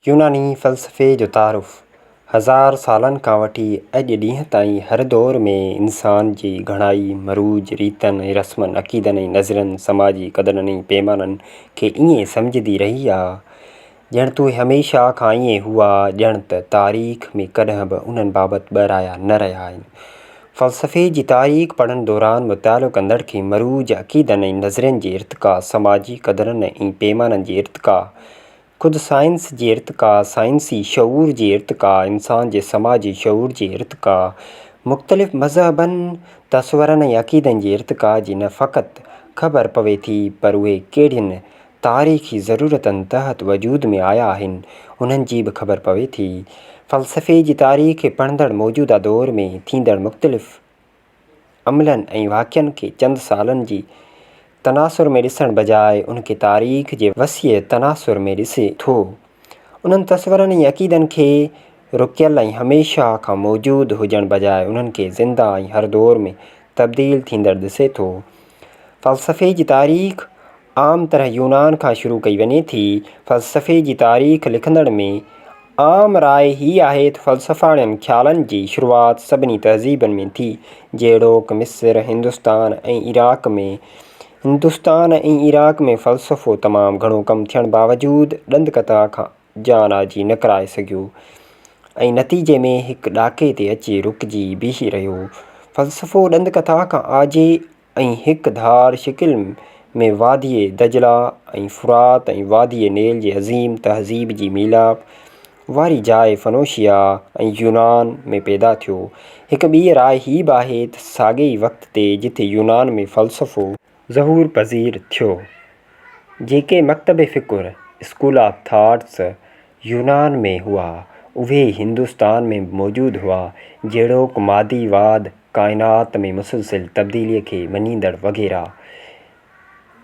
يوناني فلسفي جو تعارف، هزار سالن کان وٺي اڄ ڏينهن تائين هر دور ۾ انسان جي گهڻائي مروج ريتن ۽ رسمن، عقيدن ۽ نظرين، سماجي قدرن ۽ پيمانن کي ائين سمجهندي رهي آ، ڄڻ ته اهي هميشه کان ائين هئا، ڄڻ ته تاريخ ۾ ڪڏهن به انهن بابت ٻه رايا نه رهيا آهن. فلسفي جي تاريخ پڙهڻ دوران مطالعو ڪندڙ کي مروج عقيدن ۽ نظرين جي ارتقا، سماجي قدرن ۽ پيمانن جي ارتقا، خود سائنس جي ارتقا، سائنسي شعور جي ارتقا، انسان جي سماجي شعور جي ارتقا، مختلف مذهبن، تصورن ۽ عقيدن جي ارتقا جي نه فقط خبر پوي ٿي پر اهي ڪهڙين تاريخي ضرورتن تحت وجود ۾ آيا آهن، انهن جي به خبر پوي ٿي. فلسفي جي تاريخ کي پڙهندڙ موجوده دور ۾ ٿيندڙ مختلف عملن ۽ واقعن کي چند سالن جي تناثر ۾ ڏسڻ بجاء ان کي تاريخ جي وسيع تناثر ۾ ڏسي ٿو. انهن تصورن ۽ عقيدن کي رڪيل ۽ هميشه کان موجود هجڻ بجاء انهن کي زنده ۽ هر دور ۾ تبديل ٿيندڙ ڏسي ٿو. فلسفي جي تاريخ عام طرح يونان کان شروع ڪئي وڃي ٿي. فلسفي جي تاريخ لکندڙ ۾ عام راء هي آهي ته فلسفاڻين خيالن جي شروعات سڀني تهذيبن ۾ ٿي، جهڙوڪ مصر، هندستان ۽ عراق ۾. هندستان ۽ عراق ۾ فلسفو تمام گهڻو ڪم ٿيڻ باوجود ڏند ڪٿا کان جان آجي نه ڪرائي سگهيو ۽ نتيجي ۾ هڪ ڏاڪي تي اچي رڪجي بيهي رهيو. فلسفو ڏند ڪٿا کان آجي ۽ هڪ ڌار شڪل ۾ واديء دجله ۽ فرات ۽ واديء نيل جي عظيم تهذيب جي ميلاپ واري جاء فنوشيا ۽ يونان ۾ پيدا ٿيو. هڪ ٻي راء هي به آهي ته ساڳئي ئي وقت تي جتي يونان ۾ فلسفو. ظهور پذير ٿيو. جيڪي مڪتب فڪر، School of Thoughts، يونان ۾ هئا، اهي ئي هندستان ۾ به موجود هئا، جهڙوڪ مادي واد، ڪائنات ۾ مسلسل تبديليء کي مڃيندڙ وغيره.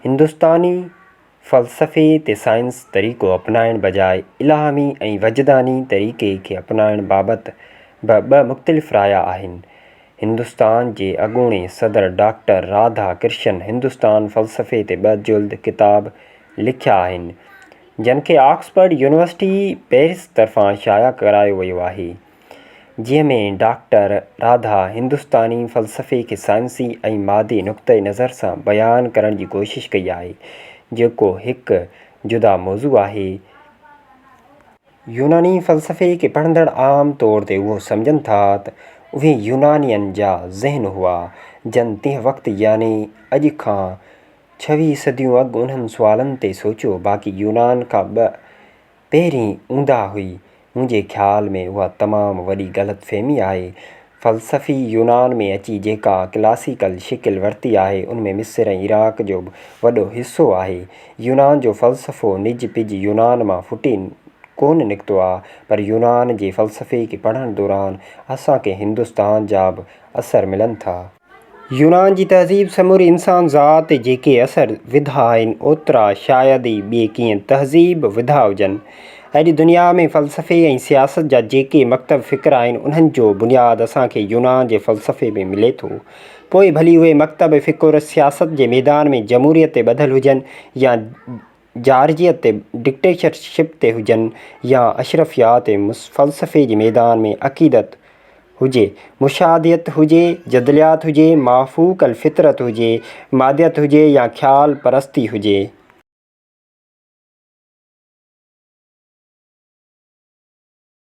هندستاني فلسفي تي سائنس طريقو اپنائڻ بجاء الهامي ۽ وجداني طريقي کي اپنائڻ بابت به ٻه مختلف رايا آهن. هندستان جي اڳوڻي صدر ڊاڪٽر راڌا ڪرشن هندستان فلسفي تي ٻه جلد ڪتاب لکيا آهن، جن کي آڪسفرڊ يونيورسٽي پريس طرفان شايع ڪرايو ويو آهي. جنهن ۾ ڊاڪٽر راڌا هندستاني فلسفي کي سائنسي ۽ مادي نقطه نظر سان بيان ڪرڻ جي ڪوشش ڪئي آهي، جيڪو هڪ جدا موضوع آهي. يوناني فلسفي کي پڙهندڙ عام طور تي اهو سمجهن ٿا ته اهي يونانين جا ذهن هئا، جن تنهن وقت يعني اڄ کان ڇويهه صديون اڳ انهن سوالن تي سوچيو، باقي يونان کان به پهرين اونداهه هئي. منهنجي خيال ۾ اها تمام وڏي غلط فهمي آهي. فلسفي يونان ۾ اچي جيڪا ڪلاسيڪل شڪل ورتي آهي، ان ۾ مصر ۽ عراق جو به وڏو حصو آهي. يونان جو فلسفو نج پج يونان مان ڦٽي ڪونه نڪتو آ، پر يونان جي فلسفي کي پڙهڻ دوران اسان کي هندستان جا به اثر ملن ٿا. يونان جي تهذيب سموري انسان ذات تي جيڪي اثر وڌا آهن، اوترا شايد ئي ٻي ڪنهن تهذيب وڌا هجن. اڄ دنيا ۾ فلسفي ۽ سياست جا جيڪي مڪتب فڪر آهن، انهن جو بنياد اسان کي يونان جي فلسفي ۾ ملي ٿو. پوء ڀلي اهي مڪتب فڪر سياست جي ميدان ۾ جمهوريت تي ٻڌل هجن يا جارحيت تي، Dictatorship، تي هجن يا اشرفيات فلسفي جي ميدان ۾ عقيدت هجي، مشاهديت هجي، جدليات هجي، مافوق الفطرت هجي، ماديت هجي يا خيال پرستي هجي.